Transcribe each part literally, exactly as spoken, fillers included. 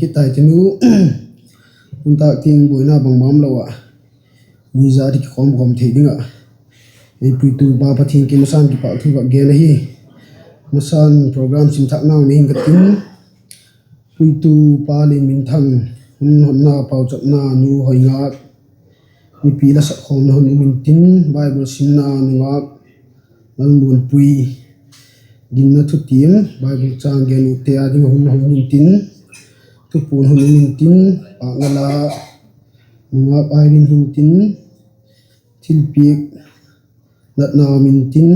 Hi tai tinu, hun tak tiang buaina bangma umlo ah, mi zat hi kikhawm khawm thei ding ah ei puitu pa Pathian kiang masan kipâk thu ka gen ahi. Masan program sim thâknau nei ing ka tin, puitu pa Lianminthang, hun honna pauchapna Nu Hoingâk, mipi la sakkhawmna hun um intin, Bible simna nungâk Lalmuanpui, ginna thutiam Bible châng gen ute â ding a hun hong intin, thupuan hun um intin, pâkna la nungâk Irene hintin, thilpiak natna um intin,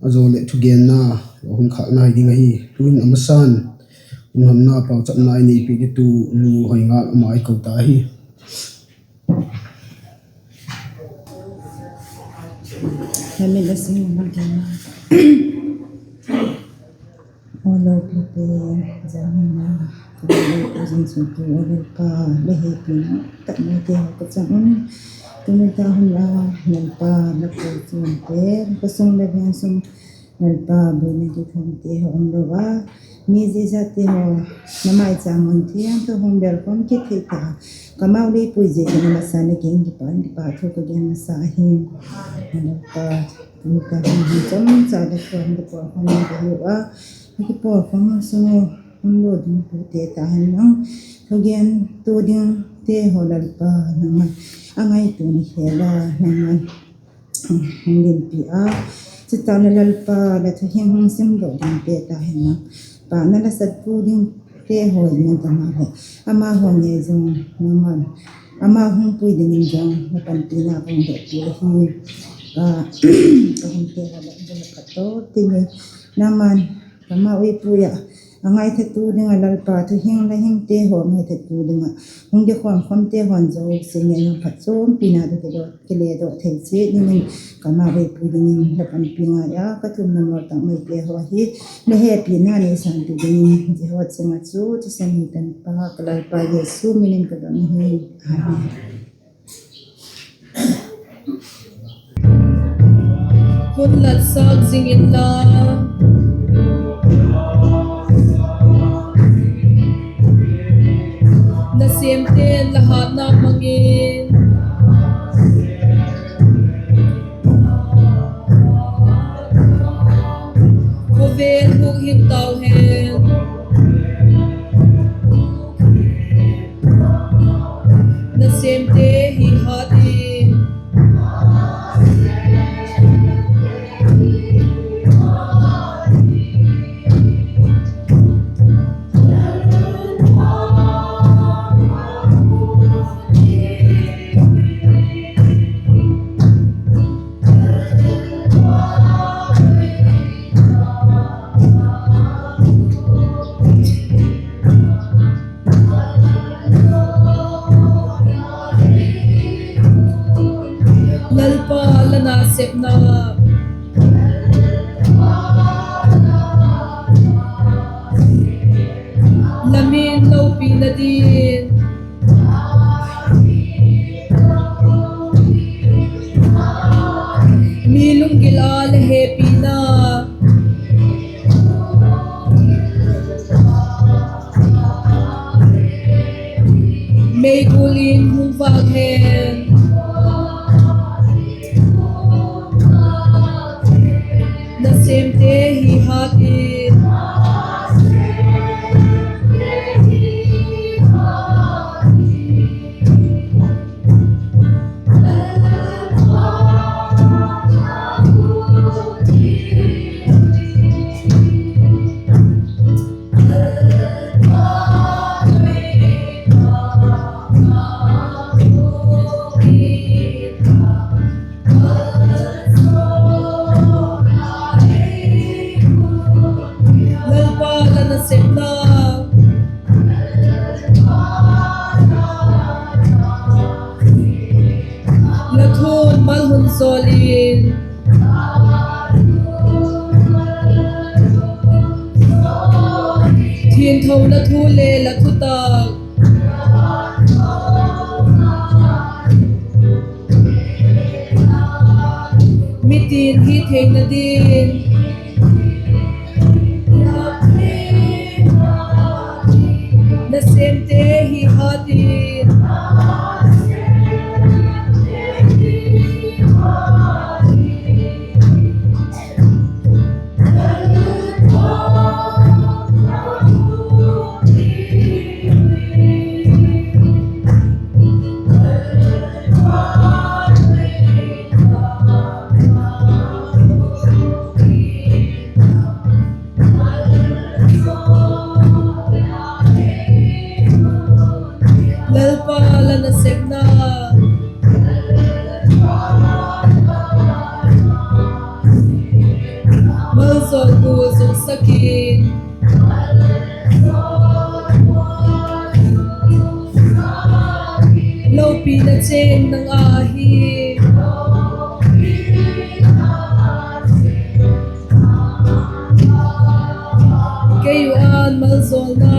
a zaw leh thugenna a hun khâkna hi ding ahi. Tu'hin a masan hun honna pauchapna i neipiak ditu Nu Hoingâk ama i ko ta hi. Aw lopite, zan hin a ka lei zing sungtu a Lalpa, la hepina tak maite haw ka chang un. Tuni ta hun a Lalpa, la kochuamte, ka sung le veng sung Lalpa, buaina kithumte haw umlo a, mi zia zatte haw na maichâm mun thiang tawh hung bêl khawm kit thei ta, ka mau lei pui ziakin a masan a kiang kipakthu ka gen masa ahi. Lalpa, tuni ta hun chomcha la thuam ding pawlkhawm ka hiu a, a kipawlkhawm sung u hung lut ding pute ta hen lang, thugentu dingte haw Lalpa, nangma'n a ngaituana khêl a, nangma'n hung dinpi a, chutawh le Lalpa, la thu hing hung simdok dingte ta hen lang, pâkna la sattu dingte haw in nang ta maleh, amahaw ngei zong nangma'n, ama hung pui dingin zong la panpina ka hun dot pi ahi. Ka, ka hunte haw leh bul a phat tawp tin, nangma'n ka mau ei pui ah, a ngaithatu ding ah Lalpa, thu hing la hingte haw ngaithatu ding ah hung di khawm khawmte haw'n zosia ngei in phatchuampina tawh kile dok thei chiat dingin, ka mau ei pui dingin la panpi ngai a, ka thumna mawl tak maite haw hi la hepina nei sanpi dingin, zia haw chiang ah chu thisan hi tanpa ka Lalpa Jesu min in ka don ahi. Amen. Hun lat sâk zing inla, nasêmte'n la hatna mang in, khawvel huk hin tau hen. Nasêmte hi hat in, Lalpa, la nasepna, la min lopina dingin, mi lunggil a la hepina, meigul in hung vâk hen. Nasêmte hi hat in, Lalpa, la nasepna, la thu'n mal hun zawl in, thiangthona thu leh la thutak, mitin hi theina dingin, Nasêmte hi hat in. Lalpa la nasepna, malzawlna zungsak in, lopina chêng nang ahi. Kei u an malzawlna,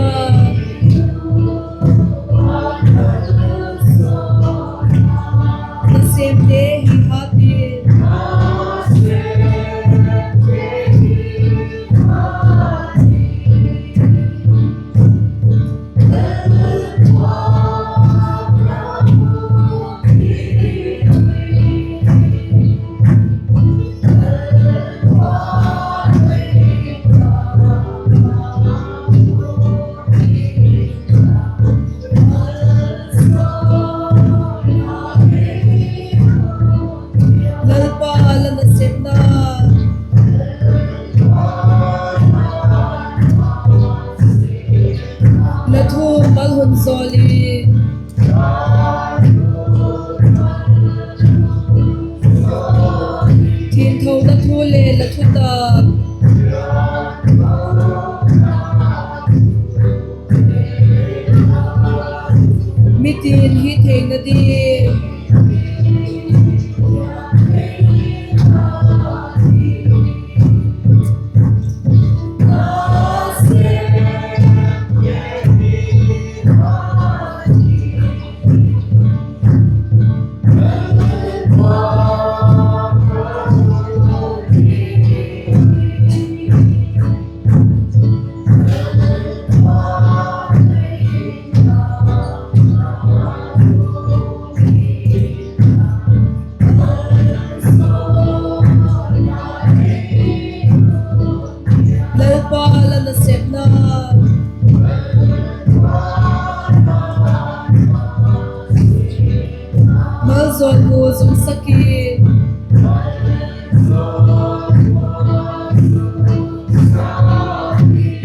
nasêmte hi hat in. Lalpa la nasepna, la thu mal hun zawl in, thianthona thu leh la thutak, mitin hi theina ding. Lalpa la nasepna, malzawlna zungsak in,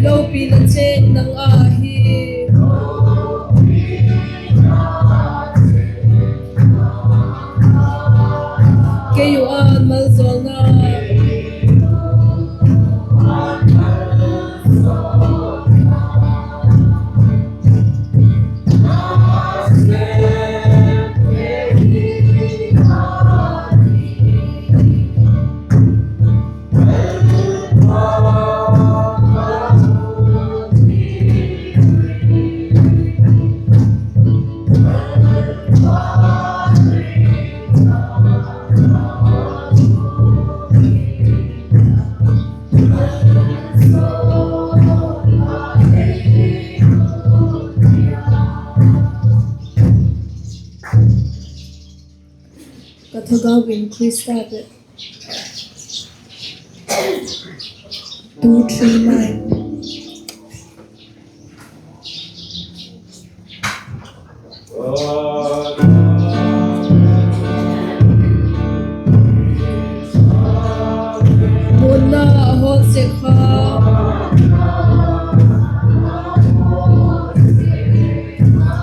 lopina chêng nang ahi. Kei u an malzawlna, Ka thagau in Khrista bep. Two three nine. Muanna a hawl sek kha,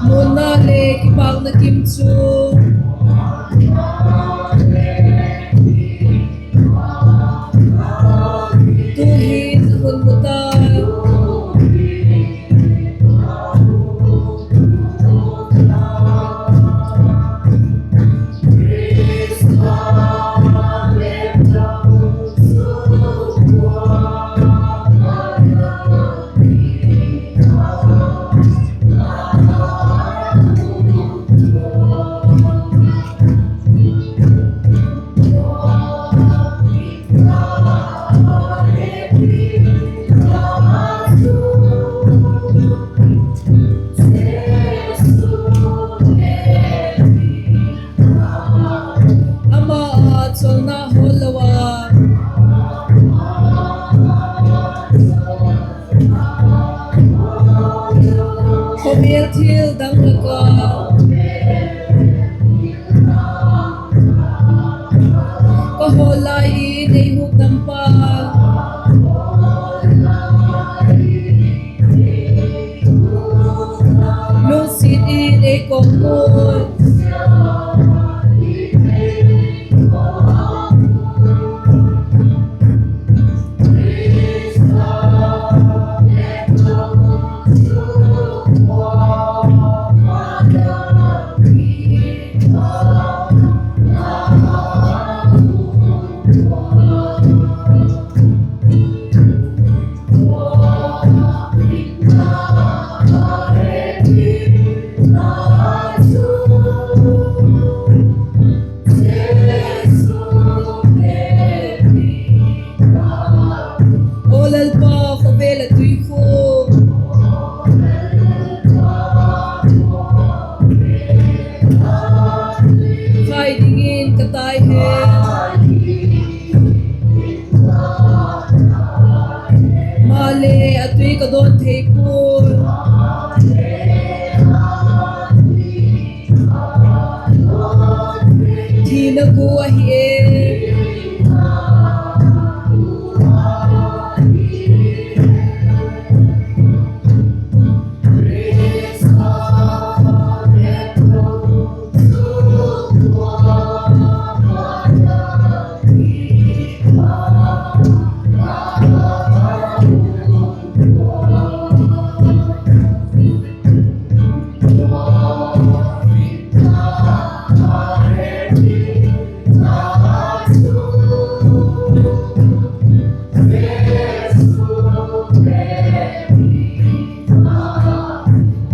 muanna leh kipâkna kim chu tu'hin hun mu ta. Khawvel thil dang lak ah ka hawl lai in ei hukdampa, lungsiat in ei kawkmun. Aw Lalpa, khawvel a tuikhuk, khai dingin ka tai hen. Maleh a tui ka dawn thei puai. Thina gu ahi e.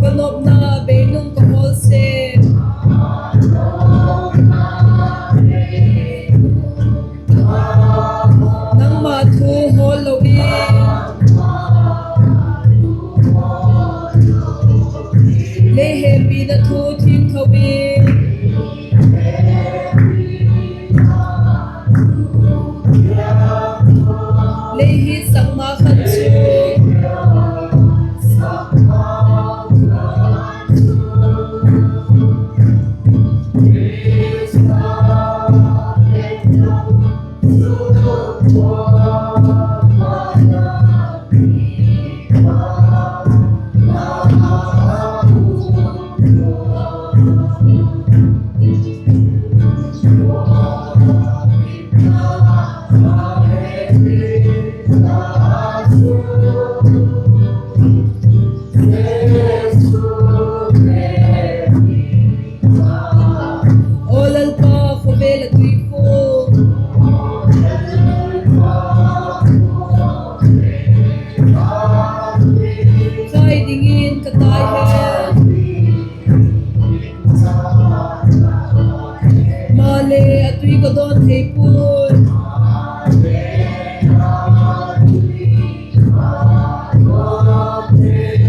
Ka nopna beinung ka hawl sek, nangma thu hawl lo in, lei hepina thu thiangtho in, lei hitsakna khan chu Aw Lalpa, khawvel a tuikhuk, khai dingin ka tai hen. Maleh a tui ka dawn thei puai.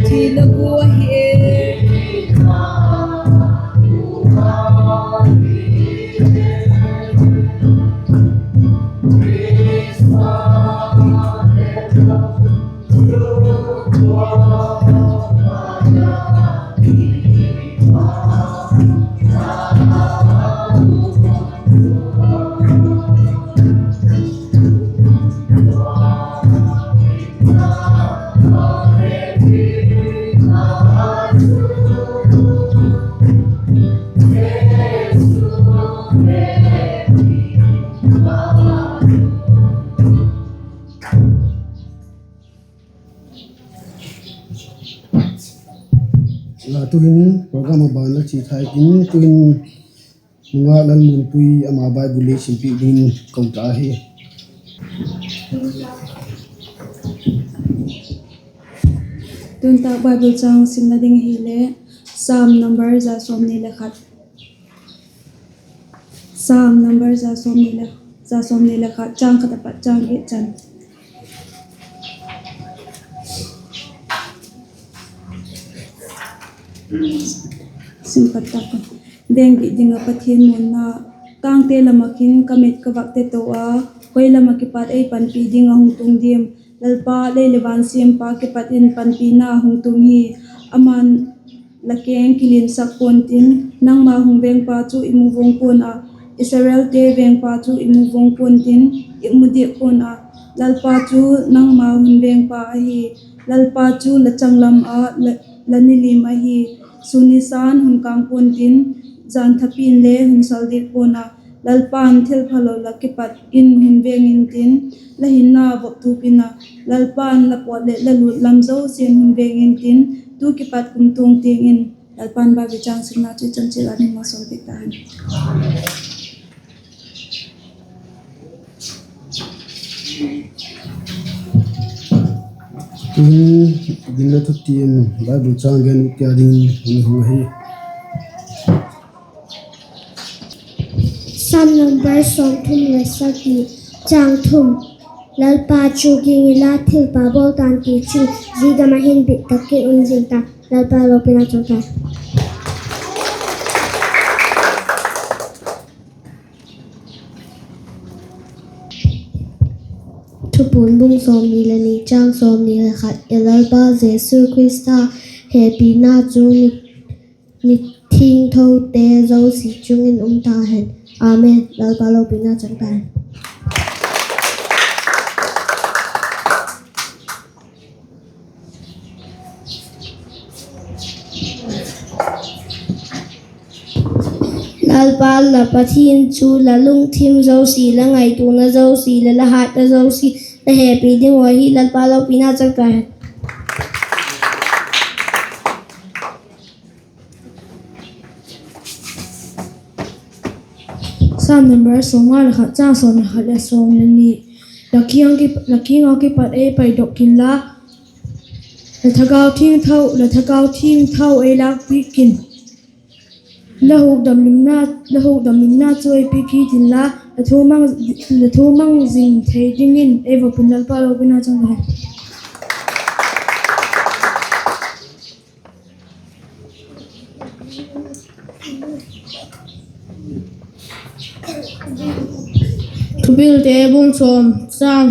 Thina gu ahi e. La tuhin program a ban la chi thai kin tuhin Nungak Lalmunpui ama Bible le simpiak dingin ko ta hi. Tun tak Bible châng simna ding ahileh, Sam number za sawmni le khat. Sam number za sawmni le, za sawmni le khat, châng khat apat châng giat chan. Sim pat tak. Deng bit ding ah Pathian muanna. Tângte lam ah khin ka mit ka vakte to a, koi lam ah kipat ei panpi ding a hung tung diam? Lalpa, lei leh van siampa kipat in panpina hung tung hi. Ama'n la keng kilinsak pua'n tin, nangma hung vêngpa chu i mu vung pua'n ah, Israelte vêngpa chu i mu vung pua'n tin, i mu diak pua'n ah, Lalpa chu nangma hun vêngpa ahi. Lalpa chu la changlam ah la, la nilim ahi. Sun nisa'n hun kâng pua'n tin, jan thapi'n le hun sal diak pua'n ah, Lalpa'n thilphalo la kipat in hun vêng intin, la hinna vop tup in ah, Lalpa'n la pawt leh la lût lam zosia'n hun vêng intin, tu kipat kumtuang tiang in. Lalpa'n Bible châng simna chu i chan chiat ah ding malsawm piak ta hen. Tu'hin, ding le thupi in Bible châng gen tia ding in hung ahi. Sam number sawmthum le sagi, châng thum. Lalpa chu ging ila thilpa bawl ta'n ti chu, zia gam ah hin bit tak in um zing ta. Lalpa lopina chang ta. Thupuan bung sawmni le ni, châng sawmni le khat. I Lalpa Jesu Khrista hepina chu mi, mithiangthote zosia chung in um ta hen. Amen. Lalpa lopina chang ta hen. Lalpa la Pathian chu la lungthim zosia, la ngaituana zosia leh la hatna zosia la hepi ding uh ahi. Lalpa lopina chang ta hen. Sam number sawmnga le khat, châng sawm le khat leh sawm le ni. La kiang a kipat ei paidok inla, la thagau thiangtho, la thagau thiangtho ei lâkpiak in, la hukdamna, la hukdamna chu ei piak kit inla, la thu mang, la thu mang zing thei dingin ei vop in. Lalpa lopina chang ta hen. Thupilte bung sawm, châng,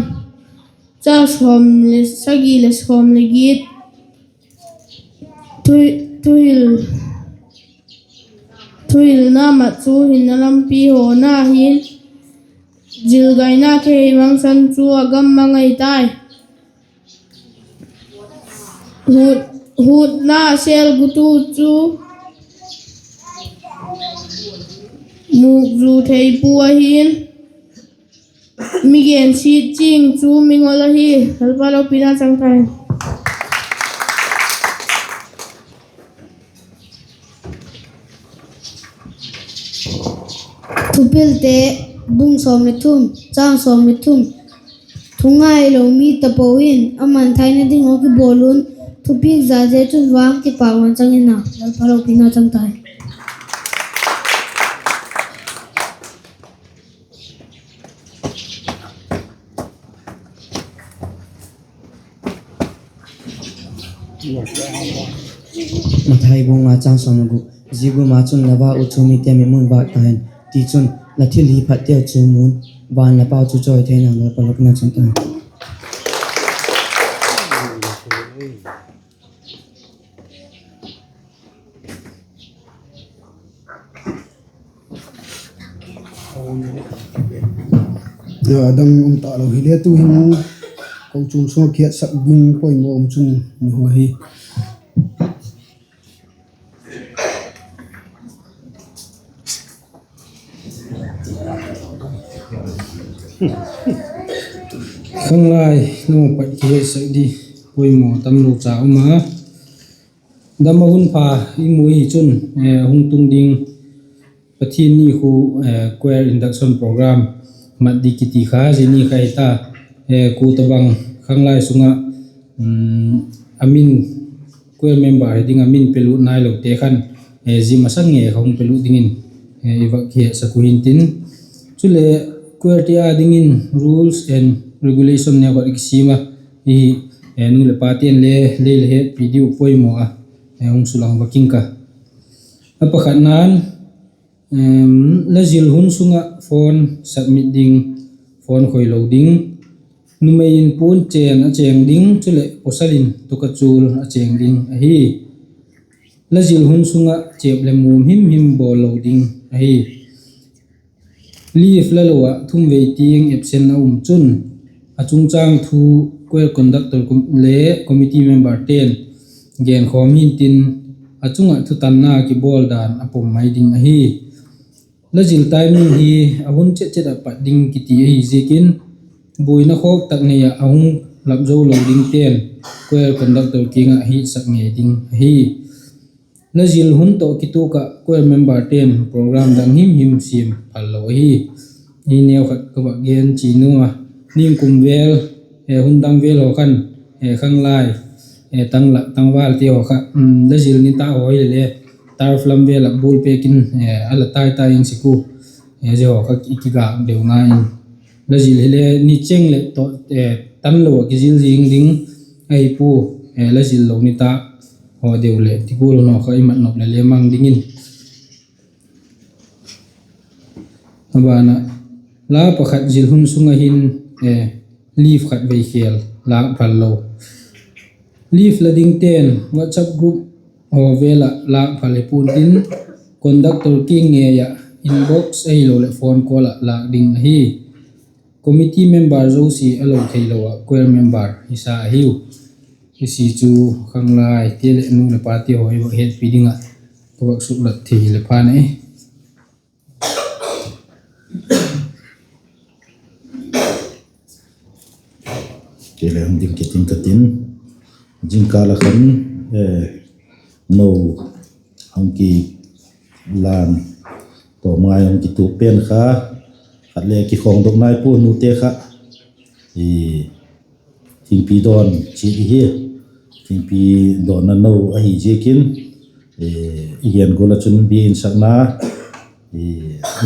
châng sawm le sagi leh sawm le giat. Thu, thuhil, thuhilna mat chu hinna lampi hawna hin, zilgaina kihei mangsan chu a gam mang ahi tai. Hut, hutna sêlgutu chu mûk zu thei pu ahi'n, mi gensiat ching chu mingol ahi. Lalpa lopina chang ta hen. Thupilte bung sawm le thum, châng sawm le thum. Thungailo mi tapo in a mangthaina ding haw kibawl un, thupiak zate chun vang kipâk man chang in a. Lalpa lopina chang ta hen. Mathai bung nga châng sawm le guk. Zia gual ma chun la va uh chu mite mitmun vâk ta hen; tichun, la thil hi phatteu chu mu'n, van la Pa chu chawi thei nang. Lalpa lopina chang ta hen. A dang um talo hile, tu'hin kochuam sung ah kihetsak ding poimaw um chun ni hung ahi. Khanglai lam ah pat kihetsak di poimaw tamlo cha um a. Dam a hun pha i mu hi chun, eh, hung tung ding Pathian ni khu, eh, choir induction program mat di kiti kha zia ni kha hi ta, eh, kua tabang khanglai sung ah, um, a min, choir member hi ding a min pelut nailote khan, eh, zia masang nge kha hung pelut dingin, eh, i va kihetsak u hintin. Chuleh choir te â dingin rules and regulation neu khat i kisiam a, hi, eh, nu leh pate'n le lei le hetpi diu poimaw a, eh, hung sulang va king ka. A pakhatna'n, em, la zil hun sung ah phone submit ding, phone khoilo ding, numei in puan chên a chêng ding, chuleh pawsal in tawkachul a chêng ding ahi. La zil hun sung ah chêp leh muam him him bawl lo ding ahi. Leave la lo ah thumvei tiang absent a um chun, a chungchâng thu choir conductor le committee memberte'n genkhawm hintin, a chung ah thutanna kibawl dan a pom mai ding ahi. La zil timing hi a hun chet chet ah pat ding kiti ahi ziakin, buaina khawk tak nei ah a hung lap zo lo dingte'n choir conductor kiang ah hiatsak ngei ding ahi. La zil hun tawh kituak ah choir memberte'n program dang him him siam phal lo ahi. Hi neu khat ka vak gen chian nung a, ningkum vêl, hun dang vêl haw khan, khanglai, tangvalte haw kha, la zil nitâk haw hile le, turf lam vêl ah ball pêk in a la tai tai ing sik u. Zia haw kha i kigâk deu ngai in, la zil hile ni chêng leh tawh, tan lo ah kizil zing ding ahi pua, la zil lo nitâk haw deu leh ti gual hun haw kha i mat nop leh le mang dingin. A ban ah, la pakhat zil hun sung ah hin, leave khat vei khêl lâk phal lo. Leave la dingte'n WhatsApp group haw vêl ah lâk phal hi pua'n tin, conductor kiang ngei ah inbox ahiloleh phone call ah lâk ding ahi. Committee member zosia a lo theilo ah choir member hisa ahiu. Hiche chu khanglaite leh nu leh pate haw i vak hetpi ding ah ka vak suklat thei le phan ahi. Ti le hung ding kit in ka tin, jingkal a khan, no hung kilan, tawmngai hung kituak pen kha, khat le kikhawngdok nai pua, nute kha thingpi dawn chiat hi, thingpi dawnna no ahi ziakin, i gen gual ah chun bia insakna,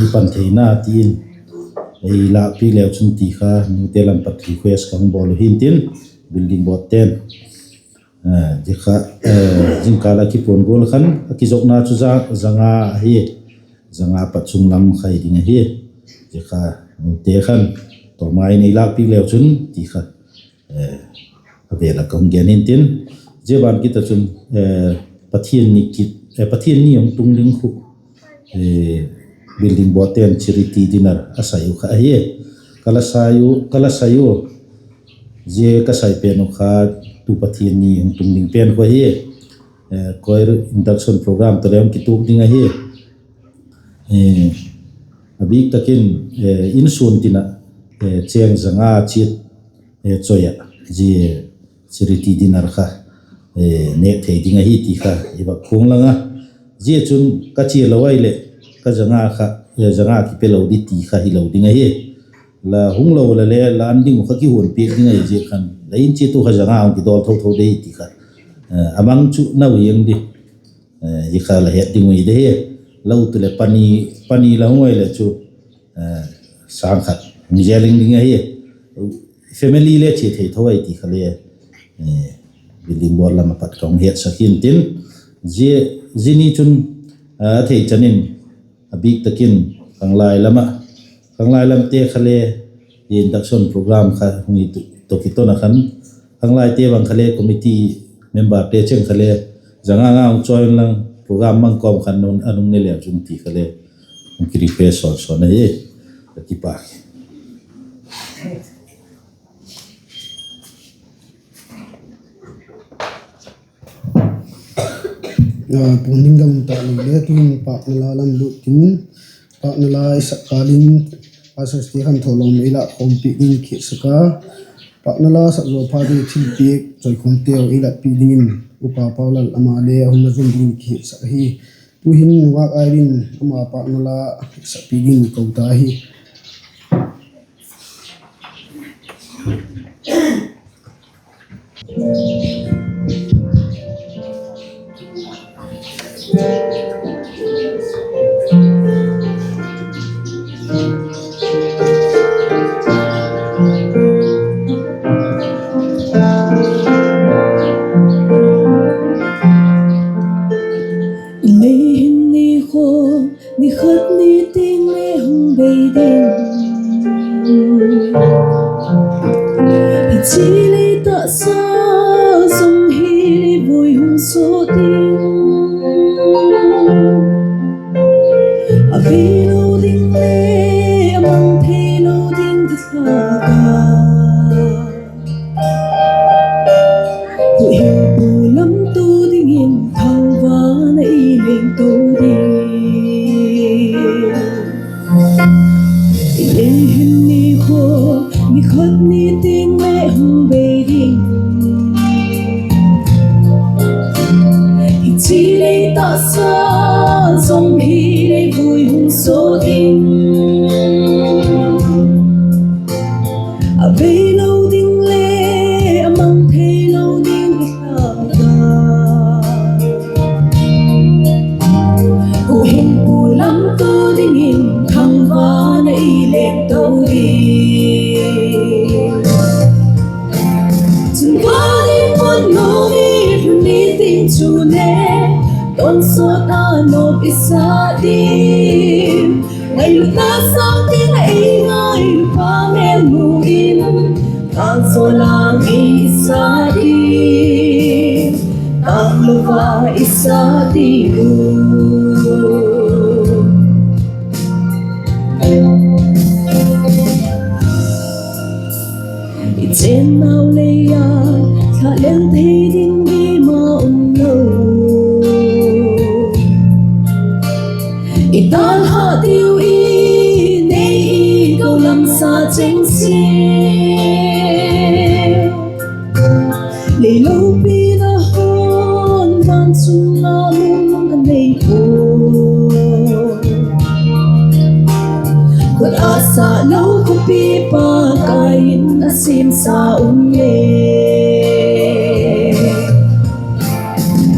i pan theina ti in ei lâkpiak leu chun ti kha nute lam pat request ka hung bawl u hintin, building board te'n, zia kha, jingkal a kipuan gual khan a kizopna chu za, zanga ahi, zanga pat chung lam kha hi ding ahi. Zia kha nute khan tawmngai in ei lâkpiak leu chun ti kha a vêl ah ka hung gen hintin, zia ban kit ah chun, Pathian ni hung tung ding khu, building board te'n charity dinner a sai u kha ahi. Ka la sai u, ka la sai u, zia ka sai pen u kha tu Pathian ni hung tung ding pen khu ahi. Choir induction program tawh le hung kituak ding ahi. A bîk tak in, in suan tin ah, chêng zanga chiat choi ah zia charity dinner kha nêk thei ding ahi ti kha i vak phuang lang a. Zia chun ka chia lo ahileh ka zanga kha, zanga kipe lo di ti kha hilo ding ahi. La hung lo la le la an ding uh kha kihuan piak ding ahi ziak khan la in chiat u kha zanga hung kidawl tho tho di ti kha, a mang chu nau hiang di. Hi kha la het ding uh hi de hi. Lo tu leh pani, pani la hung ai leh chu sâng khat hung zel ing ding ahi. Family le chia thei tho ai ti kha le, building board lam ah pat ka hung hetsak hintin, zia, zia ni chun a thei chan in a bîk tak in khanglai lam ah, khanglai lamte kha le induction program kha hung i tu, tawh kiton a khan khanglaite bang kha le committee memberte cheng kha le zanga nga hung choi un lang, program mang kawm khan a nung ne leu chun ti kha le hung kirequest sawn sawn ahi. Ka kipak. Puan ding dang tak lo le tuhin pâkna la lam lut tin, pâkna la i sak kâl in pastorte khan thawlawm ei lâk khawmpiak ding ka hetsak a, pâkna la sak zaw phat in thilpiak chawikhawmteu ei latpiak dingin Upa Paulal ama le a hung la zon dingin ka hetsak ahi. Tuhin nungak Irene ama pâkna la sakpiak dingin ko ta hi. Lei hin ni khaw, ni khat ni tiang le hung bei ding. Hichi lei tah sa zong hi lei vui hung suak ding. Theilo ding le a mang theilo ding ka sa a, huhhingpu lamtu dingin thangvâl a i lengto ding. I lei hin ni kha, ni khat ni tiang le hung bei ding. I chi lei taksa zong hi lei vui hung sawt ding. A bei lo ding le a mang thei lo ding i sa a, huhhingpu lamtu dingin thangvâl a i lengto ding. Chun vâl in mun nuam i hun ni tiang chu le, tonsawt a nop i sa ding. Ngailutna sâng tin a ei ngaipa mêl mu in, kâl zaw lang i sa ding. Tanglo va i sa ding uh. I chênnau lei a thlalel thei ding i ma um lo. I tâlhah diu i nei i ko lam sa cheng si. Lei lopina hun vansung a mun a nei pua. Khut a sa lo khawpi pakai in a siamsa um e.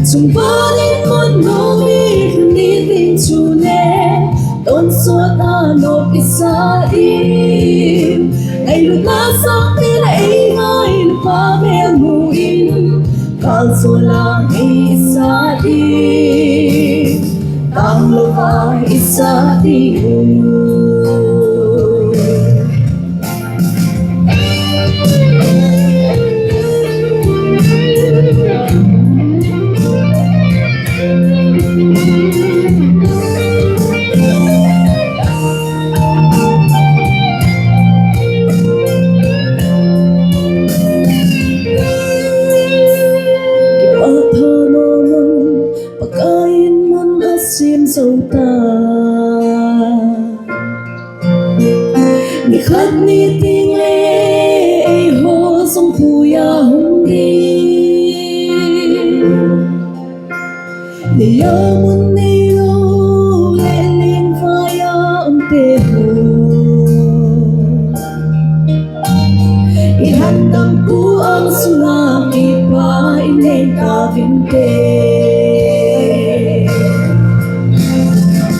Chun vâl in mun nuam i hun ni tiang chu le, tonsawt a nop i sa ding. Ngailutna sâng tin a ei ngaipa mêl mu in, kâl zaw lang i sa ding. Tanglo va i sa ding uh. Kipaktha nawn mun, Pakai in mun a siam zo ta. Ni khat ni tiang le eihaw zong pui a hung ding. Lei a mun neilo leh lingvai a umte haw, i handamtu âng sung ah kipak in leng kâp inte.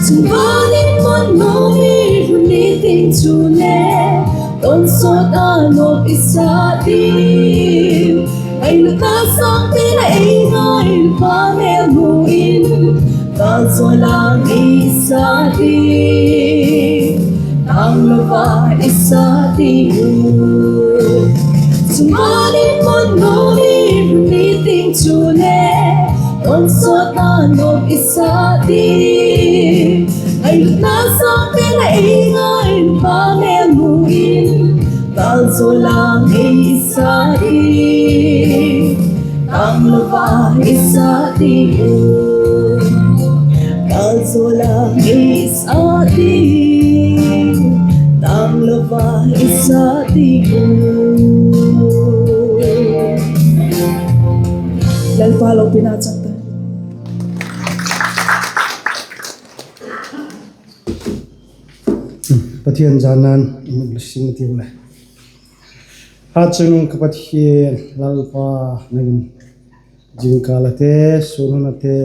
Chun vâl in mun nuam i hun ni tiang chu le, tonsawt a nop i sa ding. Ngailutna sâng tin a ei ngaipa mêl mu in, kâl zaw lang i sa ding. Tanglo va i sa ding uh. Chun vâl in mun nuam i hun ni tiang chu le, tonsawt a nop i sa ding. Ngailutna sâng tin a ei ngaipa mêl mu in, kâl zaw lang i sa ding. Tanglo va i sa ding uh. Kâl zaw lang i sa ding. Tanglo va i sa ding uh. Lalpa lopina chang ta. Pathian zanna'n i mut le sin tiu le. Hat chungnung ka Pathian Lalpa, nang in jingkal ate, sun hun ate,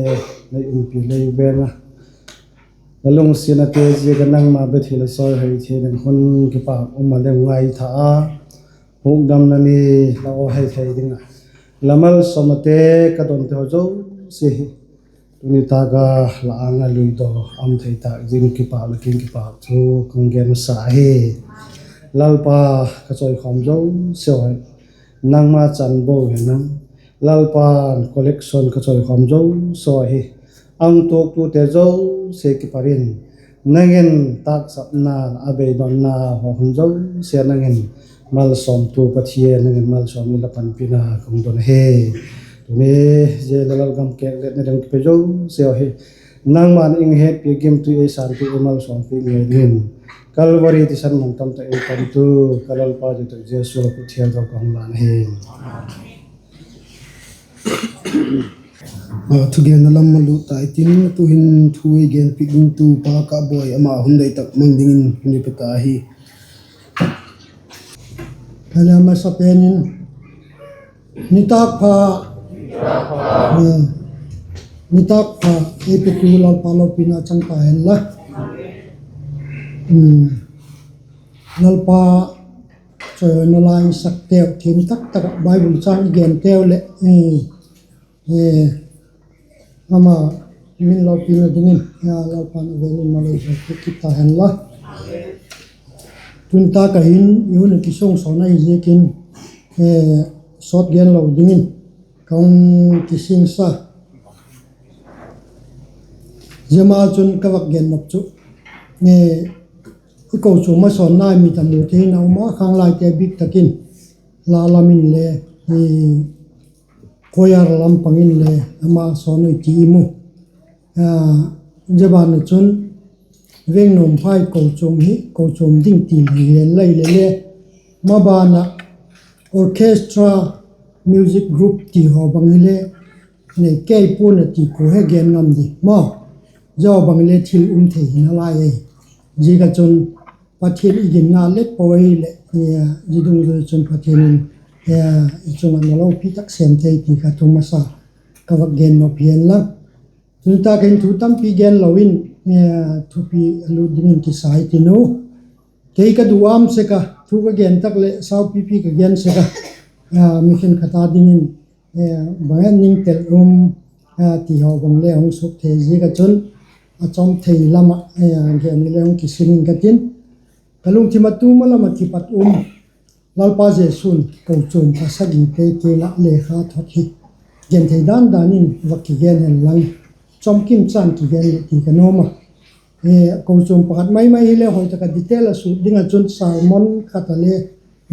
nei umpi lei veng a, la lungsiat ate ziak a nangma bethei la sawihoi thei ding hun kipak um a leng ngaitha a, hukdamna ni la aw hai thei ding a, la malsawm ate ka donte haw zosia hi tuni tâk a la âng a luidaw a um thei tâk ding kipak la kiang kipak thu ka hung gen masa hi. Lalpa, ka chawikhawm zosia hi nangma chan bo hi nang. Lalpa'n collection ka chawikhawm zosia hi a hung tuaktute zosia kipat in Nang in tâksapna, a beidonna haw hun zosia nang in malsawmtu Pathian, nang in malsawm in la panpina ka hung don ahi. Tuni zia le lalgam kêkletna ding kipe zosia hi nangma'n ei hetpi, gimtui ei sânpi, ei malsawmpi ngei dingin Calvary thisan mun tam tak ei pantu ka Lalpa Jesu, Jesu la khut thiangtho ka hung lân ahi. Thugenna lam a lut ta i tin, tu'hin thu ei genpiak dingtu Pa Kâpboi, ama hun dei tak mang dingin hun i pe ta hi. Ka la masa pen in, nitâk pha, nitâk pha ei petu Lalpa lopina chang ta hen la. Lalpa chawina la i sakteu, thiam tak tak ah Bible châng i genteu leh, ama min lopina dingin Lalpa'n a vêl in malei zaw kit ta hen la. Tuni tâk ah hin i hun a kisungsawn ahi ziakin, sawt gen lo dingin ka hung kisingsa. Zia ma chun ka vak gen nop chu, i kochuam masawnna i mit a mu thei in a um a, khanglaite bik tak in la lam in le, choir lam pang in le ama sawn ui ti i mu. Zia ban ah chun Vengnuam phai kochuam hi kochuam ding ti hi gen lai le le, maban ah orchestra, music group ti haw bang hile nei kei pua'n a ti kua he gen ngam di maw. Zia haw bang hile thil um thei hi nalai ahi. Ziak ah chun Pathian i ginna let pua ahileh, zia dungzui chun Pathian in i chung ah na lopi tak sêm thei ti kha thu masa ka vak gen nop hi hen la. Tuni tâk ah hin thu tampi gen lo in, thupi a lut dingin kisa i tin u. Kei ka duam sek a, thu ka gen tak leh saupipi ka gen sek a, mi khenkhat a dingin bang a ning tel um ti haw bang le hung suk thei ziak ah chun, a chawm thei lam ah gen le hung kisin ing ka tin. Ka lungthim a tu ma lam ah kipat um Lalpa Jesu'n kochuam pasagite kiang ah lekha thot hi genthei dan dan in vak kigen hen lang, chawmkim chan kigen leh ti ka nuam a. Kochuam pakhat mai mai hile hoi tak ah detail a sut ding ah chun sermon khat a le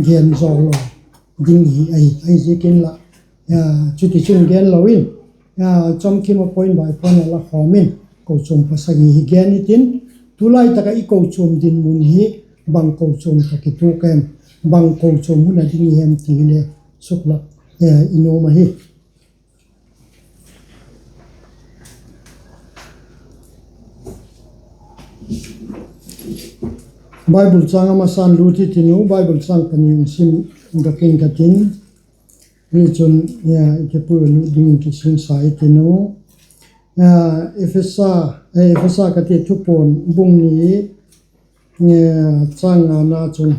gen zaw lo ding hi ahi, ahi ziakin lah, chutichun gen lo in, chawmkim a point by point a la khawm in, kochuam pasagi hi gen i tin, tulai tak ah i kochuam dinmun hi bang kochuam tawh kituak em, bang kochuam hun a ding i hem ti hile suklak i nuam ahi. Bible châng a masa'n lut i tin u, Bible châng pani hun sim dok ing ka tin, hi chun i kipui a lut dingin kisingsa i tin u. Ephesa, Ephesa ka ti, Thupuan bung ni, châng ngana chun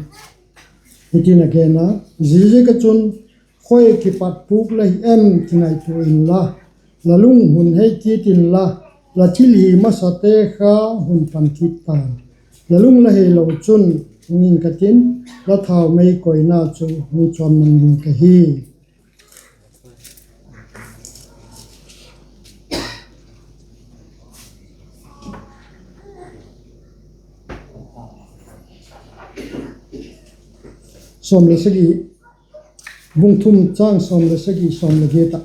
hitin a gen a, ziaziak ah chun khoi ah kipat pûk la hi em ti ngaitua inla, la lung hun hei kit inla, la thil hi masate kha hun pan kit ta'n. La lung la heilo chun hung ing ka tin, la thau mei koina chu hung chuam mang ding ka hi. Sawm le sagi, bung thum châng sawm le sagi, sawm le giat ah.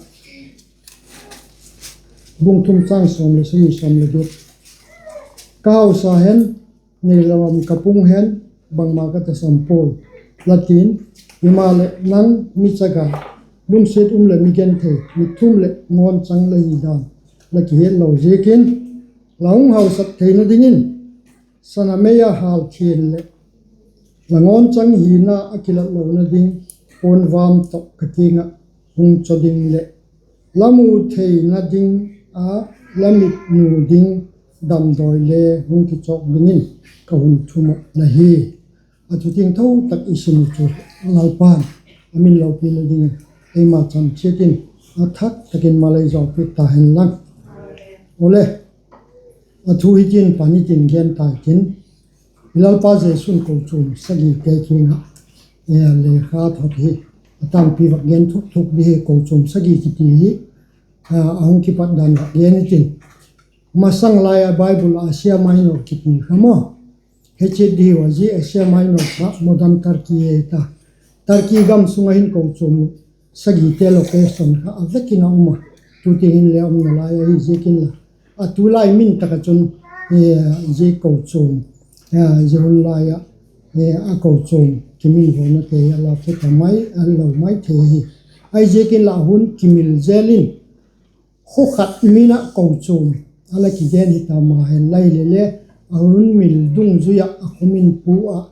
Bung thum châng sawm le sagi, sawm le giat. Ka hausa hen, nei lam ka pung hen, bangma ka tasam puai, la ti'n, himaleh nang mi chaga, lungsiat um leh mi genthei, mitthum leh ngawnchang la hi dan la kihetlo ziakin, la hung hausak theina dingin, sana mei a hâlthian leh la ngawnchang hina a kilat lona ding puanvâm tawh ka kiang ah hung chaw ding leh, la mu theina ding a la mit nu ding damdawi le hung kichawk dingin ka hun thum uh la hi. A thu thiangtho tak i sim uh chu Lalpa'n a min lopina dingin eima chan chiat in a thak tak in malei zaw piak ta hen lang. Awle, a thu hitin pan i tin gen tai tin, i Lalpa Jesu'n kochuam sagite kiang ah lekha thot hi a tampi vak gen thuk thuk di hi, kochuam sagi kiti hi a hung kipat dan vak gen i tin. Masang lai a Bible ah Asia Minor kiti kha maw, he chiat di ua, zia Asia Minor kha modern Turkey hi ta. Turkey gam sung ah hin kochuam sagite location kha a vek in a um a, tu tiang in le um nalai ahi ziak inla, a tulai min tak ah chun zia kochuam, zia hun lai ah a kochuam kiminvawna te hi a la phet a mai, a lo mai thei ahi. Ahiziak inla a hun kimil zel in, khaw khat min ah kochuam a la kigen hita ma hen lai le le, a hun mil dungzui ah a khaw min pu ah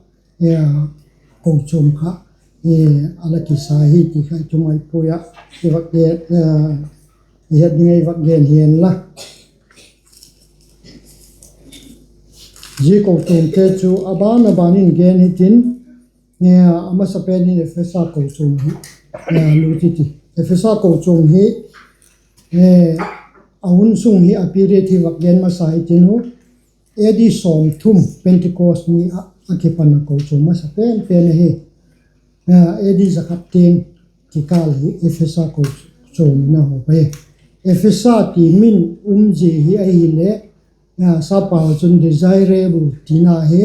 kochuam kha a la kisa hi ti kha i thu mai puai ah i vak gen, i het ding ah i vak gen hi en la. Zia kochuamte chu a ban a ban in gen hitin, a masapen in Ephesa kochuam hi lut hiti. Ephesa kochuam hi a hun sung hi a period hi vak gen masa hitin u, A D sawmthum Pentecost ni ah a kipan a kochuam masa pen pen ahi. A D za khat tiang kikâl hi Ephesa kochuam in a hawp ahi. Ephesa ti min um zia hi ahileh, sap pau ah chun desirable tina hi,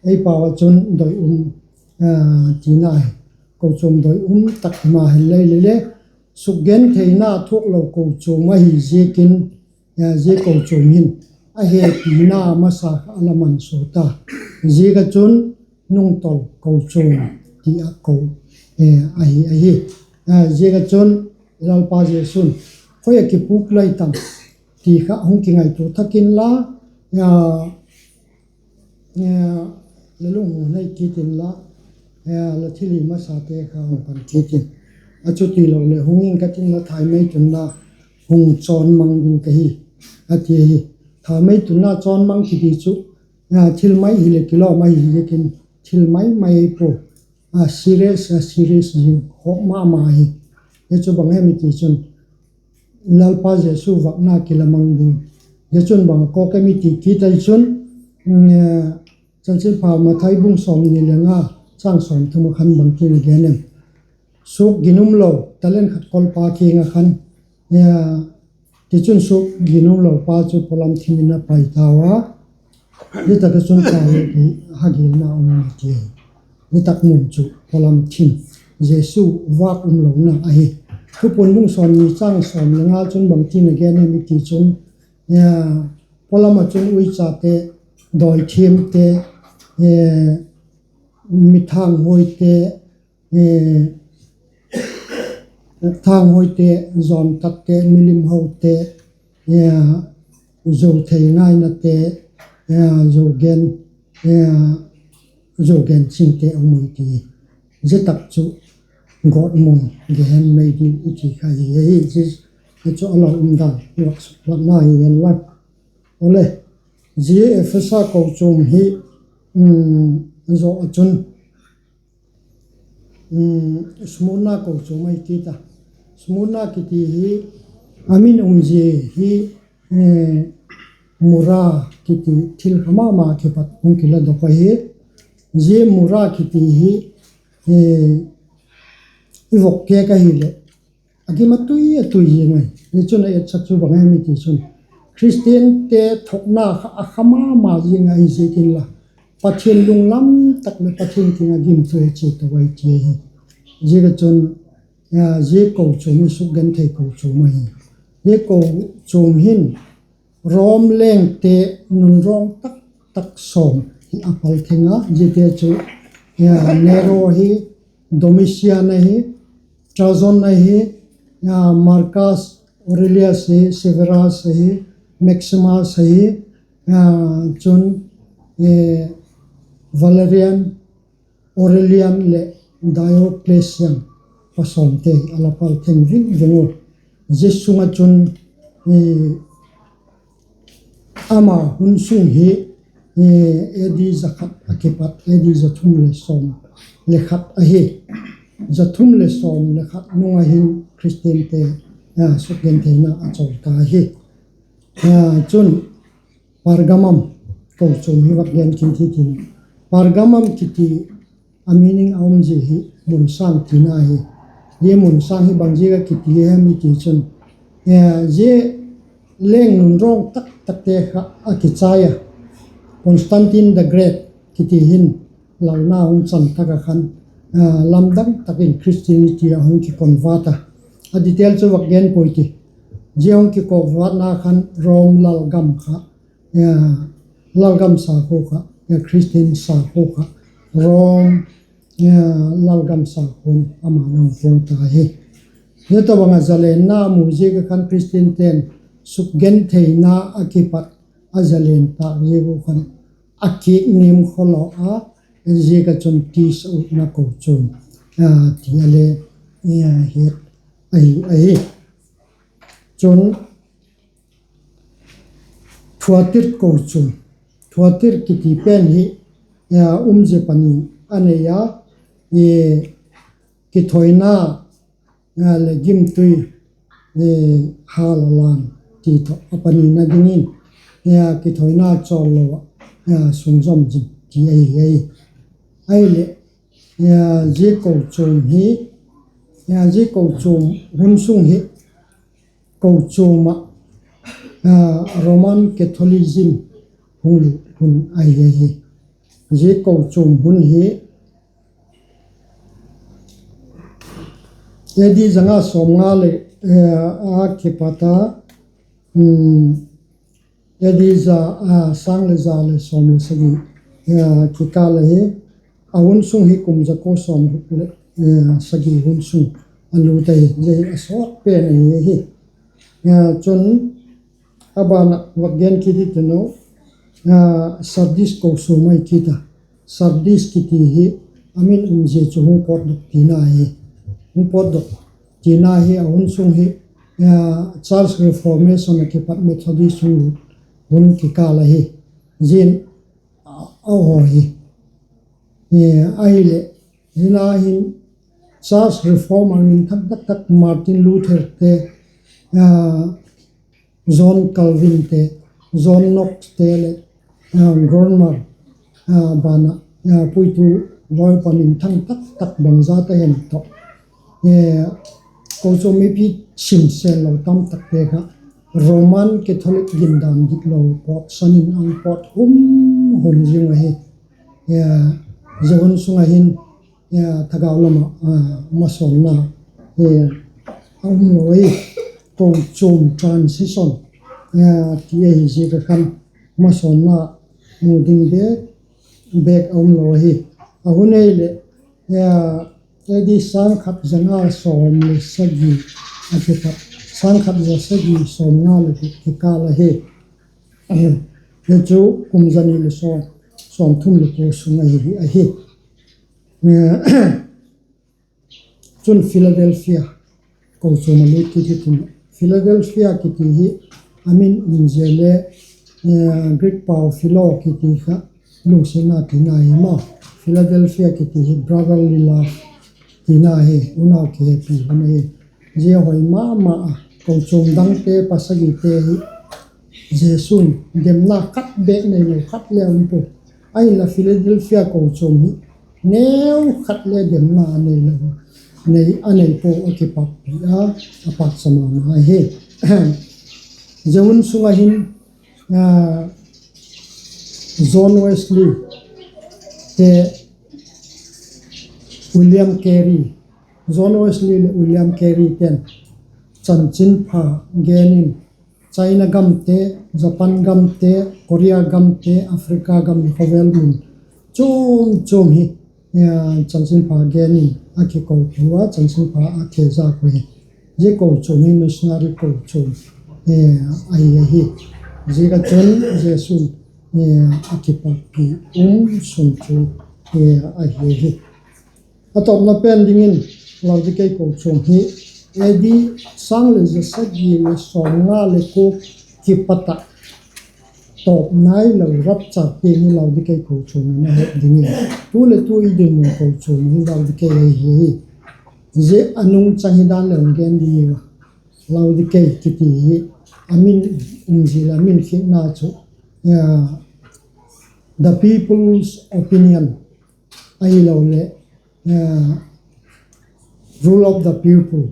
ei pau ah chun doi um tina hi. Kochuam doi um tak hi ma hen lai le le, sukgentheina thuak lo kochuam ahi ziakin, zia kochuam hin a hepina masa kha a la mansaw ta. Ziak ah chun nungtol kochuam ti a ko ahi ahi. Ziak ah chun Lalpa Jesu'n khoi ah kipûk lai tam ti kha hung kingaitua thak inla, la lungmuan nei kit inla, la thilhimasate kha hung pan kit in, a chuti lo leh hung ing ka tin la, thaimei tunna hung chawn mang ding ka hi, a ti ahi. Thaimei tunna chawn mang kiti chu thil mai hileh kilawm ahi ziakin, thil mai mai ei pua, serious a serious zing khawk ma ma hi. Hi chu bang hem i ti chun, Lalpa Jesu vâkna kila mang ding. Hi chun bang a kawk em i ti kit ai chun, Chanchinpha Mathai bung sawmni le nga, châng sawmthum ah khan bangtin a gen em? Suak ginum lo talent khat kolpa kiang ah khan, tichun suak ginum lo pa chu pawlam thim in a pai tau a, zia tak ah chun pau hi hagilna um a ti. Zia tak mun chu pawlam thim, Jesu vâk um lona ahi. Thupuan bung sawmni châng sawm le nga chun bangtin a gen em i ti chun, pawlam ah chun uichate, dawithiamte, mi thanghuaite, thanghuaite, jawntatte, milim hote, zuauthei ngainate, zuau gen, zuau gen chingte a um ui ti. Zia tak chu gawtmun, gehen mei ding i ti kha hi ahi. Zia chu a la um dan i vak suklatna hi en la. Awle, zia Ephesa kochuam hi zaw ah chun Smurna kochuam ahi kit a. Smurna kiti hi a min um zia hi, mura kiti thil kha ma ma kipat hung kiladok ahi. Zia mura kiti hi i vok kêk ahileh, a gim a tui a tui zing ahi. Hi chun a etsak chu bang hem i ti chun, Khristiante thuakna kha a kha ma ma zing ahi ziak inla, Pathian lunglam tak leh Pathian kiang ah gimtui a chia to ahi ti ahi. Ziak ah chun, zia kochuam hi sukgenthei kochuam ahi. Zia kochuam hin Rom lengte nunrawng tak tak sawm hi a pal theng a, ziate chu Nero ahi, Domitian ahi, Trajan ahi, Marcus Aurelius ahi, Severus ahi, Maximus ahi, chun Valerian, Aurelian leh Diocletian, pasawmte a la pal theng ving ving u. Zia sung ah chun ama hun sung hi A D za khat a kipat A D za thum le sawm le khat ahi. Za thum le sawm le khat nung ah hin Khristiante sukgentheina a chawl ta ahi. Chun Pergamum kochuam hi vak gen kit hitin, Pergamum kiti a meaning a um zia hi munsâng tina hi. Zia munsâng hi bang ziak a kiti hem i ti chun, zia leng nunrawng tak takte kha a kichai a. Constantine the Great kiti hin lalna hung chan tak ah khan, lamdang tak in Christianity a hung kiconvert a. A detail chu vak gen puai ti. Zia hung kiconvertna khan Rome lalgam kha, lalgam sakhua kha, Christian sakhua kha, Rome lalgam sakhua'n ama nang puang ta hi. Zia tawhbang ah zalenna mu ziak ah khan Christiante'n sukgentheina a kipat a zalen tâk ziak uh khan a kik nim khawlaw a, ziak ah chun tisa utna kochuam ti a le hiat ahi ahi. Chun Thuatir kochuam, Thuatir kiti pen hi umzia pani a nei a, kithoina leh gimtui hâl a lan ti tawh a panina dingin kithoina chawl lo ah sunzawm zing ti ahi ahi. Ahileh zia kochuam hi, zia kochuam hun sung hi kochuam ah Roman Catholicism hung lut hun ahi ahi. Zia kochuam hun hi A D zanga sawmnga leh a kipat a, A D za, sâng leh za leh sawm leh sagi kikâl ahi. A hun sung hi kum za kua sawmguk leh sagi hun sung a lut ahi. Zia hi a sawt pen ahi ahi. Chun a ban ah vak gen kit i tin u, Sardis kochuam ahi kit a. Sardis kiti hi a min umzia chu hung pawtdok tina hi, hung pawtdok tina hi a hun sung hi Charles Reformation a kipat Methodist hung lut hun kikâl ahi. Zia'n a haw hi. Ahileh zia hin Charles Reformer minthang tak tak Martin Lutherte, John Calvinte, John Knoxte leh Cranmer ban ah puitu lawipa minthang tak tak bangzat a hem tawh, kochuam mipi simsel lo tam takte kha Roman Catholic gindan diklo pawtsan in a hung pawt hum hum zing ahi. Zia hun sung ah hin thagau lam ah masawnna a um lo ahi. Kochuam transition ti ahi ziak ah khan masawnna mu ding bêk bêk a um lo ahi. A hun ei leh A D sâng khat za nga sawm leh sagi a kipat sâng khat za sagi sawmnga leh guk kikâl ahi. Hi chu kum za ni leh sawmthum leh kua sung ahi ahi. Chun Philadelphia kochuam a lut kit i tin, Philadelphia kiti hi a min umzia le Greek pau philo kiti kha lungsiatna tina hi maw. Philadelphia kiti hi brotherly love tina hi, unau kihepi hun ahi. Zia hoi ma ma a, kochuam dangte pasagite hi Jesu'n demna khat bêk neilo khat le um pua. Ahinla Philadelphia kochuam hi neu khat le demna a neilo, a nei pua a kipakpi a, a pâkcha ma ma ahi. Zia hun sung ah hin John Wesley te, William Carey, John Wesley leh William Carey te'n chanchinpha gen in China gamte, Japan gamte, Korea gamte, Africa gam leh khawvel mun chuam chuam hi chanchinpha gen in a kikopi ua, chanchinpha a thezak uh hi. Zia kochuam hi missionary kochuam ahi ahi. Ziak ah chun Jesu'n a kipakpi um sung chu ahi ahi. A tawpna pen dingin Laodikei kochuam hi A D sâng leh za sagi leh sawmnga leh kua kipat ah tawp nailo rapture tiang hi Laodikei kochuam in a het dingin, tu leh tu i dinmun kochuam hi Laodikei ahi hi. Zia a nungchang hi dan leh hung gen ding i a, Laodikei kiti hi a min umzia leh a min khiakna chu the people's opinion ahiloleh rule of the people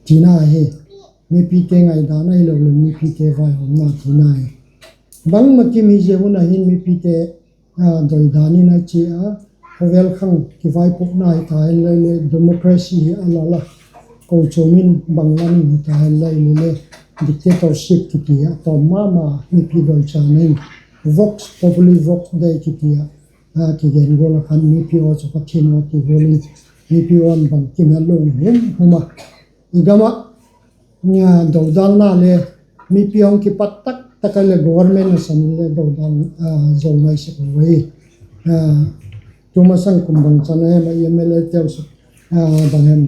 tina hi. mipite ngaidan ahiloleh mipite vaihawmna tina hi. Bangma kim hi zia hun a hin mipite doidan in a chia a, khawvel khang kivaipukna hita hen lai leh democracy hi a lal a, kochuam in bang lam in hita hen lai leh le dictatorship kiti a tawm ma ma, mipi doichana in vox populi vox dei kiti a kigen gual a khan mipi aw chu Pathian aw ti gual in mipi aw in bangkim a lung hum hum a, i gam ah dodalna le mipi hung kipat tak tak a leh government a san in le dodal zo mai sek lo ahi. Tu masang kum bangchan a hem a M L A teu suk bang hem,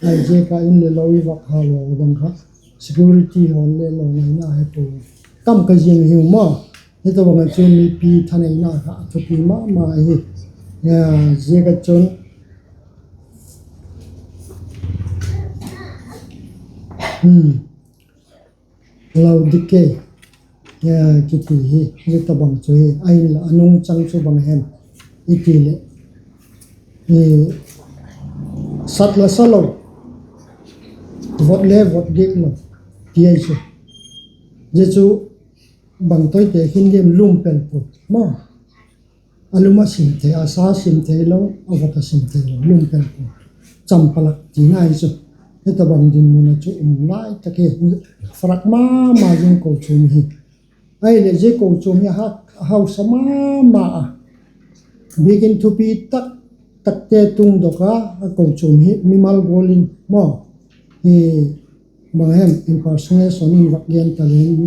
ai ziak a in leh lo i vak ha lo bang kha, security hon le lo ngaina he pu kam ka ziang hiu maw. Hitabang a chu mipi thaneina kha a thupi ma ma hi. Ziak a chun Laodikei kiti hi hitabang chu hi, ahinla a nungchang chu bang hem i ti leh, sat la sa lo, vot le vot dik lo ti ahi chu. Zia chu bang toite khin diam, lum pel pu maw. A lum a sim thei, a sa sim thei lo, a vot a sim thei lo, lum pel pu, champalak tina hi chu. Hitabang dinmun a chu um lai tak hi, farak ma ma zing kochuam hi. Ahileh zia kochuam hi a hausa ma ma a, biakin thupi tak takte tungdok a, a kochuam hi mimal gual in maw, bang hem impersonation in vak gen ta leng,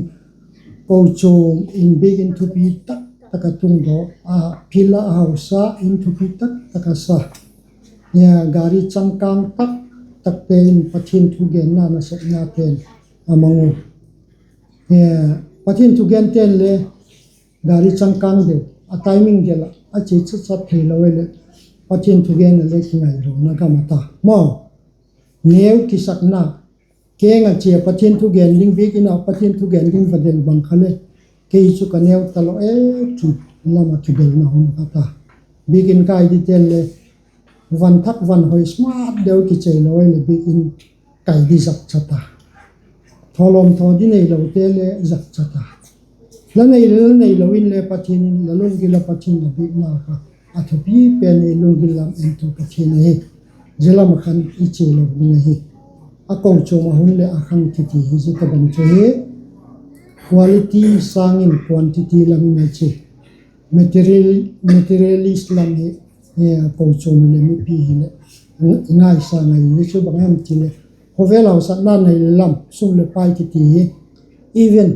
kochuam in biakin thupi tak tak a tungdok a, phil a hausa in thupi tak tak a sa, gari changkâng tak takte in Pathian thugenna nasepnate'n a mang u. Pathian thugente'n le gari changkâng deu a timing gel ah a chia chat chat theilo leh, Pathian thugen a le kingailona gam a ta maw. Neu kisakna, keng a chia Pathian thugen ding, biakin a Pathian thugen ding va del bang kha le, kei chu ka neu talo e, ti lam a kibelna hun kha ta. Biakin kai dite'n le van thak van hoi smart deu kichei lo leh biakin kai di zakcha ta. Thawlawm thaw di neilote le zakcha ta. La nei le la neilo inle Pathian in la lunggil a Pathian la biakna kha a thupi pen i lunggil lam entu Pathian ahi. Zia lam a khan i chia lo ding ahi. A kochuam a hun leh a khang kiti hi zia tabang chu hi. Quality sâng in quantity lam in a chia. Materialist lam hi kochuam hileh mipi hileh i ngaisâng ahi. Zia chu bang hem ti leh, khawvel hausakna nei leh lam, sum leh pai kiti hi even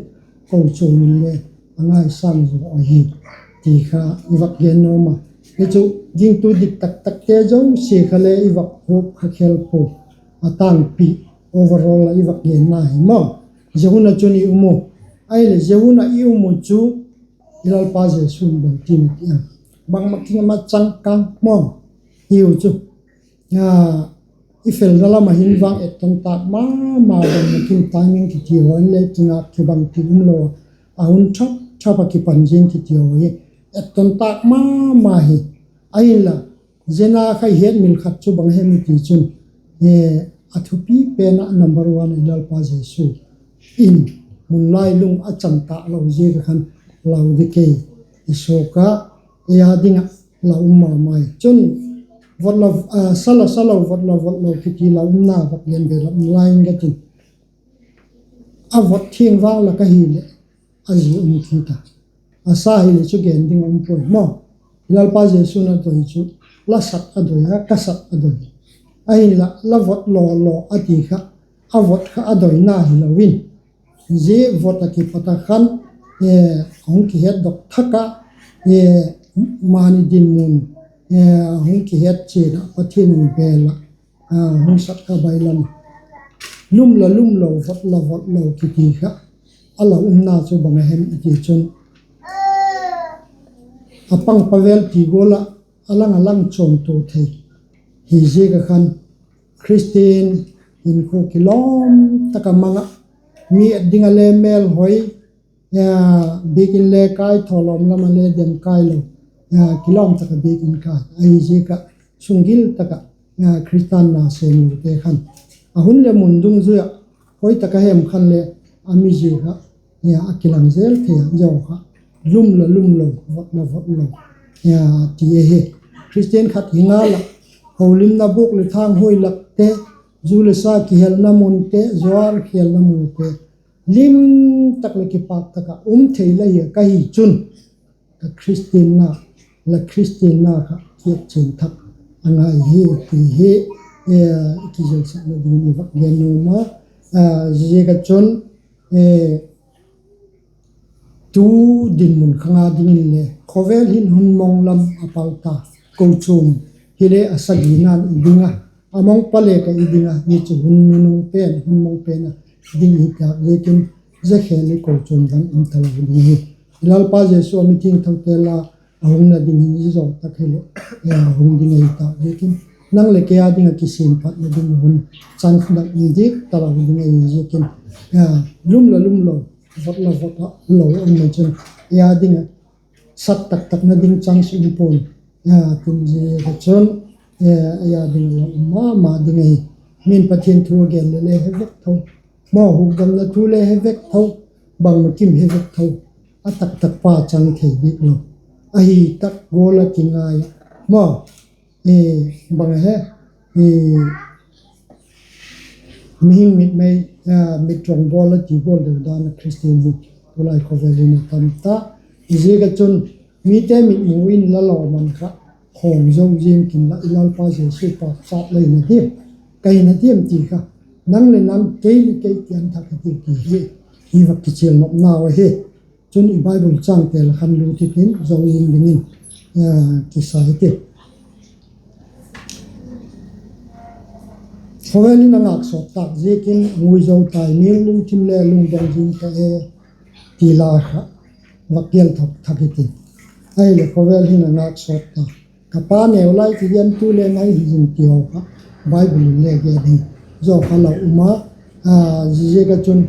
kochuam in le a ngaisâng zaw ahi ti kha i vak gen nuam a. Hi chu gingtu dik tak takte zosia kha le i vak huap kha khel pua, a tângpi overall a i vak genna hi maw. Zia hun a chun i um u. Ahileh zia hun a i um u chu i Lalpa Jesu'n bangtin a ti em? Bangma king ama changkâng maw, hiu chu. I felna lam a hin vang etton tâk ma ma, bangma king timing kiti haw in le kingâk kibangti umlo a, a hun thap thap a kipan zing kiti haw hi etton tâk ma ma hi. Ahinla, zia na kha i hetmil khat chu bang hem i ti chun, a thupi pen ah number one i Lalpa Jesu in mun lai lung a chang tâk lo ziak a khan, Laodikei i suak a, ei â ding ah la um ma mai chun, vot la sa la sa lo, vot la vot lo kiti la umna vak gen be lam lai in ka tin. A vot thiang vang lak ahileh a zia um kit a, a sa hileh chu gen ding a um puai maw. I Lalpa Jesu'n a doi chu, la sak a doi a, ka sak a doi. Ahinla la vot law law a ti kha, a vot kha a doina hilo in, zia vot a kipat a khan hung kihetdok thak ah, mani dinmun hung kihet chian ah Pathian in bel ah hung sak kha bailam, lum la lum lo, vot la vot lo kiti kha a la umna chu bang a hem i ti chun, a pang pavel ti gual ah a lang a lang chuamtua thei hi ziak a khan, Khristian hinkhua kilawm tak a mang ah, mi et ding a le mêlhoi, biakin le kai, thawlawm lam a le dem kai lo, kilawm tak a biakin kai ahi ziak ah, sunggil tak ah Khristian na sêmlote khan a hun leh mun dungzui ah hoi tak a hem khan le a mizia kha a kilang zel thei a, zia kha lum la lum lo, vot la vot lo ti ahi. Khristian khat hi ngal ah, holimna bûk leh thâng huai lakte, zu le sa kihelna munte, zuar kihelna munte, lim tak leh kipâk tak ah um thei la hi a ka hi chun, ka Khristianna, la Khristianna kha kichian thak a ngai hi ti hi i kizilsakna ding i vak gen nuam a. Ziaziak ah chun, tu dinmun khang a dingin le khawvel hin hun mong lam a pal ta, kochuam hile a sagina'n i ding a, a mong pale ka i ding a, hi chu hun nunung pen, hun mong pen a ding i tak ziakin, zia khel i kochuam dang um talo ding hi. I Lalpa Jesu a mithiangthote la a hungna ding hi i zo tak hileh, a hung ding ahi tak ziakin, nang leh kei a ding ah kisiamphatna ding hun chance dang um dik talo ding ahi ziakin, lum la lum lo, vot la vot lo um mai chun, ei a ding ah sat tak takna ding chance um pua'n, tin ziak ah chun, ei a ding ah la um ma ma ding ahi. Min Pathian thu a gen le le he vek tho, maw, hukdamna thu le he vek tho, bangma kim he vek tho, a tak tak pa chang thei dik lo, ahi tak gual a kingai, maw, bang a he, mihing mitmei, mit rong bawl a ti gual deu dan a Khristian hi tulai khawvel in a tam ta. Ziak ah chun mite mitmu in la lawman kha khawm zo zing kin la, i Lalpa Jesu pâkchat la hina diam, ka hina diam ti kha, nang leh nang, kei leh kei kiang thak hi ti hi, i vak kichial nopnau ahi. Chun i Bible chângte la khan lut hitin zo zing dingin kisa hitin. Khawvel in a ngâk sawt tâk ziakin a ngui zo tai, mi lungthim le lungdong zing ta e, ti la kha vak gel thak thak hitin. Ahileh khawvel hin a ngâk sawt ta, ka pa neu lai kigen tu le ngai hi zing ti haw kha Bible in le gen hi, zia kha la um a. Ziaziak ah chun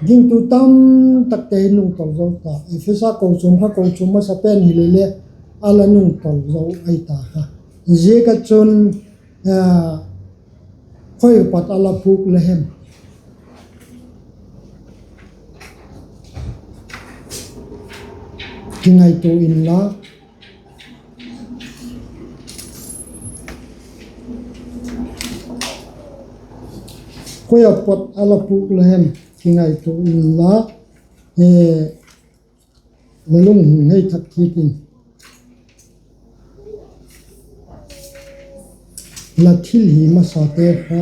gingtu tam takte hi nungtawl zo ta, Ephesa kochuam kha kochuam masa pen hile le a la nungtawl zo ahi ta kha. Ziaziak ah chun khoi a pat a la pûk la hem? Kingaitua inla, khoi a pat a la pûk la hem? Kingaitua inla, la lunghung hei thak kit in, la thil hi masate kha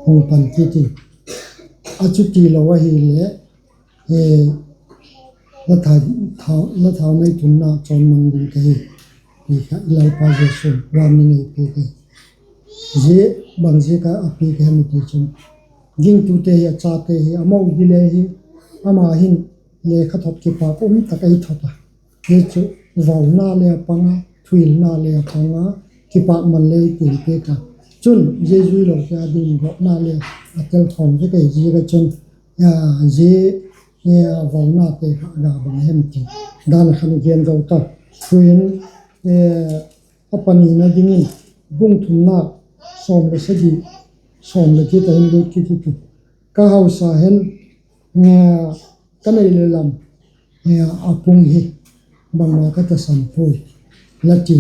hung pan kit in, a chuti lo ahileh la thaumei tunna chawn mang ding ka hi, ti kha i Lalpa Jesu'n warning ei piak ahi. Zia bang ziak a a piak hem i ti chun, gingtute hi a chate hi a mo di le hi, ama hin lekhathot kipâk um tak ei thot a, hi chu vauna le a pang a, thuhilna le a pang a, kipâkman le ei piak a. Chun zia zui lote â dingin gawtna le a telkhawm vek ahi ziak ah chun, zia vaunate kha a ga bang hem ti dan a khan i gen zo ta. Tu'hin a panina dingin bung thumna, sawm le sagi, sawm le giat a hin lut kit hitin, ka hausa hen, ka nei le lam a pung hi, bangma ka tasan puai, la ti.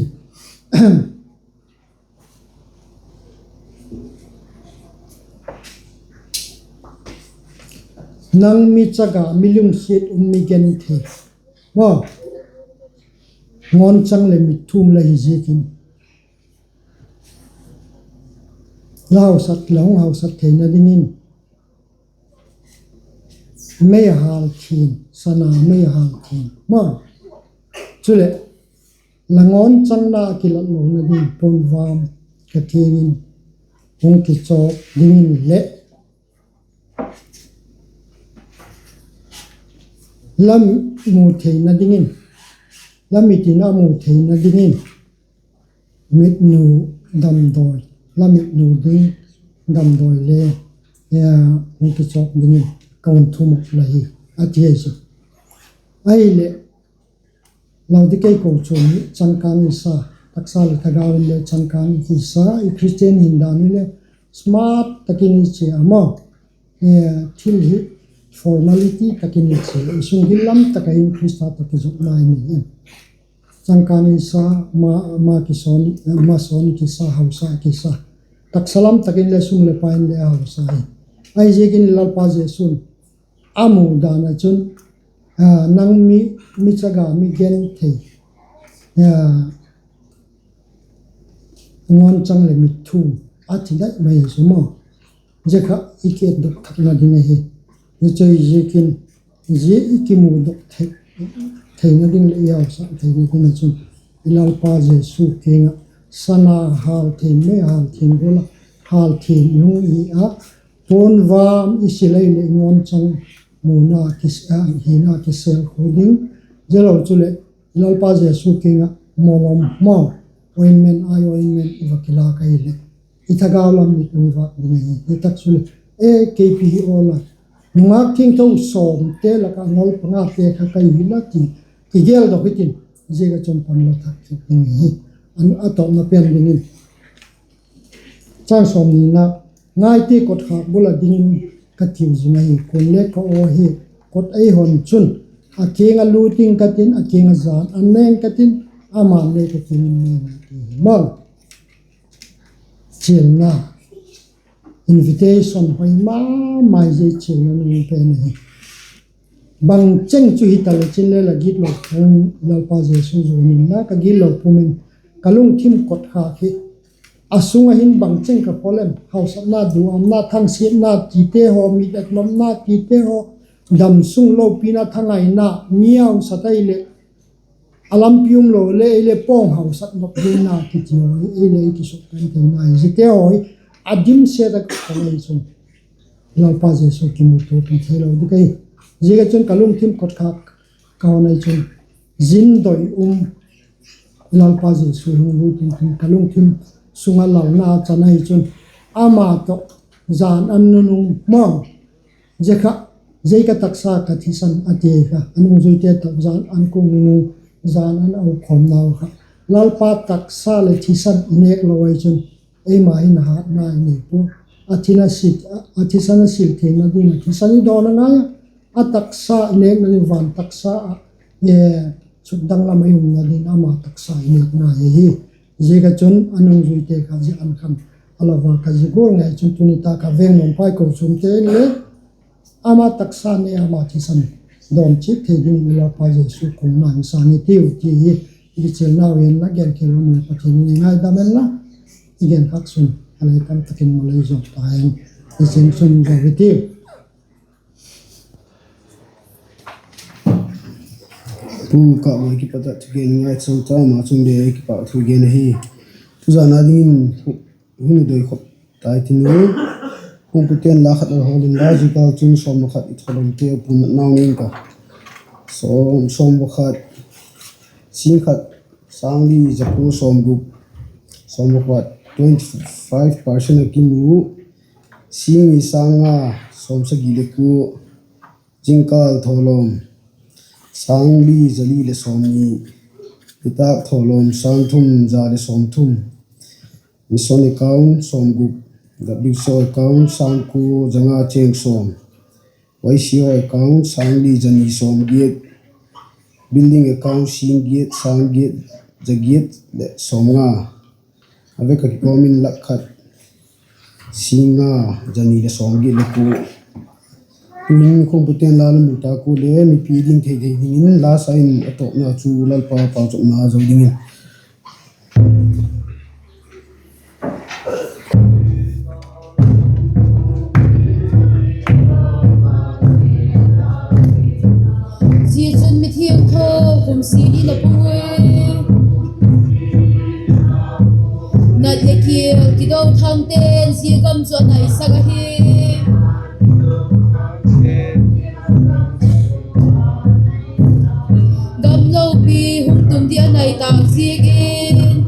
Nang mi chaga, mi lungsiat um, mi genthei, ngawnchang leh mitthum la hi ziakin, la hausat, la hung hausat theina dingin mei a hâl thiam, sana mei a hâl thiam ma, chuleh la ngawnchangna a kilat lona ding puanvam ka kiang in hung kichawk dingin leh la mu theina dingin, la mit in a mu theina dingin mitnu damdawi, la mitnu ding damdawi le hung kichawk dingin ka hun thum uh la hi, a ti ahi chu. Ahileh, Laodikei kochuam hi changkâng i sa, taksa leh thagau in le changkâng i kisa, i Khristian hindan hi le smart tak in i chia a maw, thil hi formality tak in i chia, i sunggil lam tak ah hin Khrista tawh kizopna i nei in. Changkâng i sa, ma, ma kisawn, ma sawn i kisa, hausa i kisa. Taksa lam tak in le sum leh pai in le a hausa hi. Ahiziakin Lalpa Jesu'n a mu dan ah chun, nang mi, mi chaga, mi genthei, ngawnchang leh mitthu, a ti dai mai chu maw. Zia kha i kietdok thakna ding ahi. Zia chu ahiziakin, zia i kimudok theina ding leh i hausa theina ding ah chun, i Lalpa Jesu kiang ah sana hâlthiang, mei hâlthiang gual ah hâlthiang i hung hi a, puanvam i sil ahileh i ngawnchang muna, hina kisêl khu ding. Zia lo chuleh i Lalpa Jesu kiang ah mawlam maw, ointment, eye ointment i va kilâk ahileh, i thagau lam i lungvâk ding ahi. Hi tak chuleh, e, keipi hi awl a, nungak thiangtho sawmte lak ah ngol pangate kha ka hi la ti i geldok hitin, ziak ah chun panla thak kit ding hi. A tawpna pen dingin, chang sawmnina, ngaite, kotkhâk bul ah dingin ka tiu zing ahi. Kuale ka aw hi, kot ei hon chun, a kiang ah lût ing ka tin, a kiang ah jan an neng ka tin, ama'n le ka kiang in neng a ti hi maw. Chialna, invitation hoi ma mai, zia chialna nung pen ahi. Bangcheng chu hitaleh chin le la gitlo pum, Lalpa Jesu zuan inla, ka gitlo pum in ka lungthim kotkhâk hi, a sung ah hin bangcheng ka pol em, hausakna, duâmna, thangsiatna tite haw, mit etnopna tite haw, damsung lopina, thangaina, mi hausa tai leh a lampi umlo le ei le pawng hausak nop dingna kiti haw hi, ei le ei kisukpen theina hi, ziate haw hi a dimset ah ka hon ahi chun, Lalpa Jesu kimutuapi theilo ding ahi. Ziak ah chun ka lungthim kotkhâk ka hon ahi chun, zin doi um, Lalpa Jesu hung lût intin ka lungthim sung ah lalna a chan ahi chun, ama tawh jan an nunung maw, zia kha, zia ka taksa ka thisan a ti kha, a nungzuite tawh jan an kung nunung, jan an a ukhawmnau kha, Lalpa taksa leh thisan i nêk lo ahi chun, eima hin a hâtna i nei pua. A thisan a sil theina ding ah thisan i dawn a ngai a, a taksa i nêkna ding van taksa ah, chutdang lam ah i umna ding ama taksa i nêk ngai ahi. Ziak ah chun a nungzuite kha zia an khan a la va ka zia gual ngai chun tuni tak ah veng lawmpai kochuamte in le ama taksa ne, ama thisan dawn chiat thei dingin i Lalpa Jesu kung na in sâng i tiu ti hi. I kichialnau hin la gen kei lam leh Pathian in ei ngaidam hen la, i gen khâk sun a le tam tak in malei zaw ta hen. I chial sun zaw i tiu. Pu Kâpmai kipat ah thugen ngaisang ta, ama chung le kipâk thu gen ahi. Tuzan a dingin hung doi khop tai tin u. Khungpute'n la khat a hawl inla, zia kâl chun sawm pakhat i thawlawmte a punnatnau ning ka. Sawm, sawm pakhat, sîng khat, sâng li za kua sawmgup, sawm pakhat, twenty five percent a kimu. Sîng ni, sâng nga, sawmsagi leh kua. Zingkâl thawlawm, sâng li za li leh sawmni. Nitâk thawlawm, sâng thum za leh sawmthum. Mission account sawmgup, W C O account sâng kua za nga cheng sawm, Y C O account sâng li za ni sawmgiat, building account sîng giat, sâng giat, za giat leh sawmnga. A vek a kikawm in lak khat, sîng nga, za ni leh sawmgiat leh kua. Tu'hin khungpute'n la la mu ta kua le mipi ding thei thei dingin la sa in, a tawpna chu Lalpa pauchapna zo dingin. Zia chun mithiangtho kum sîng ni na pung e. Nat leh kial kido thangte'n zia gam chu a naisak ahi. Gam lopi hung tun ding a nai tâk ziakin,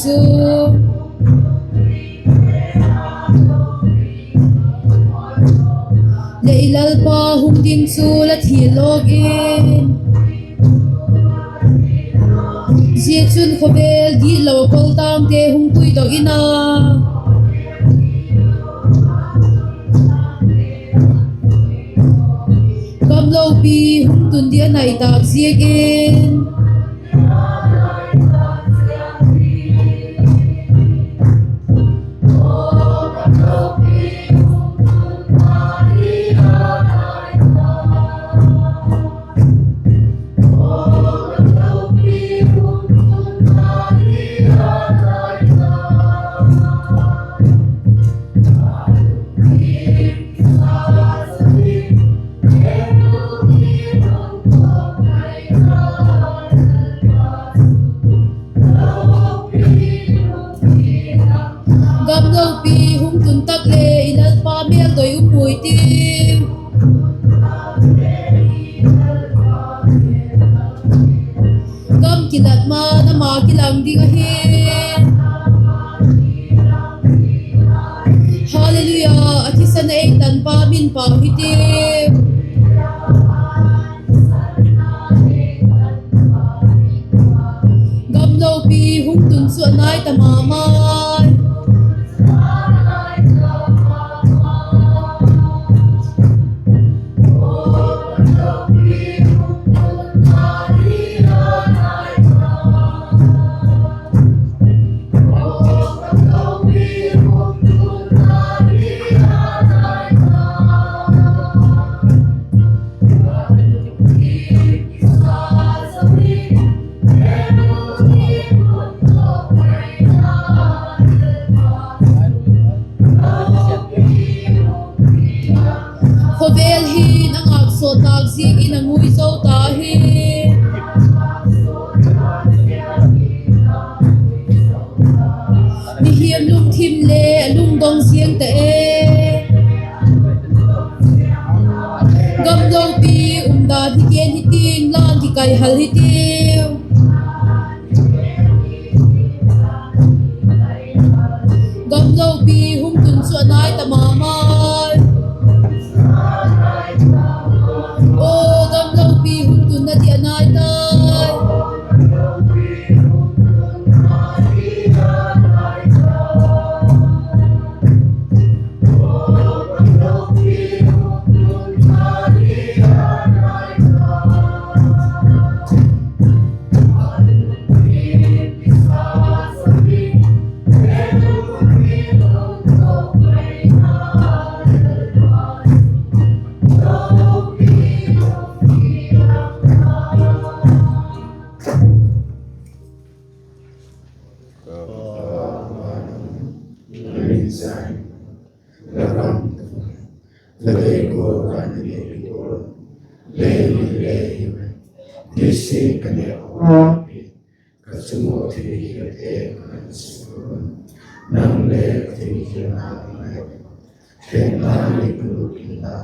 chu, leh i Lalpa hung ding chu la thial lawk in, zia chun khawvel gitlo a koltângte hung puidok in a, gam lopi hung tun ding a nai tâk ziakin, gam lopi hung tun tak le i Lalpa mêl doi um puai tiu. Gam kilat ma, ama kilang ding ahi. Hallelujah, a thisan a ei tanpa min pau hitiu. Gam lopi hung tun chu a nai ta ma mai. Khawvel hin a ngâksawt tâk ziakin a ngui zo ta hi. Mihiam lungthim le a lungdong ziang ta e. Gam lopi umdan hi ken hi ting lan kikai hal hitiu. Gam lopi hung tun chu a nai ta ma mai. Aw, gam lopi hung tun na di a nai tai. Ka chung ua thilhitheite ka sukun, nang le ka thilhitheina ngai, thengtha ni ka lut inla,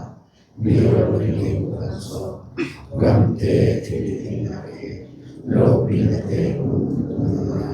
mi ro le ni ka zo, gamte thilhitheina hi, lopinate um, um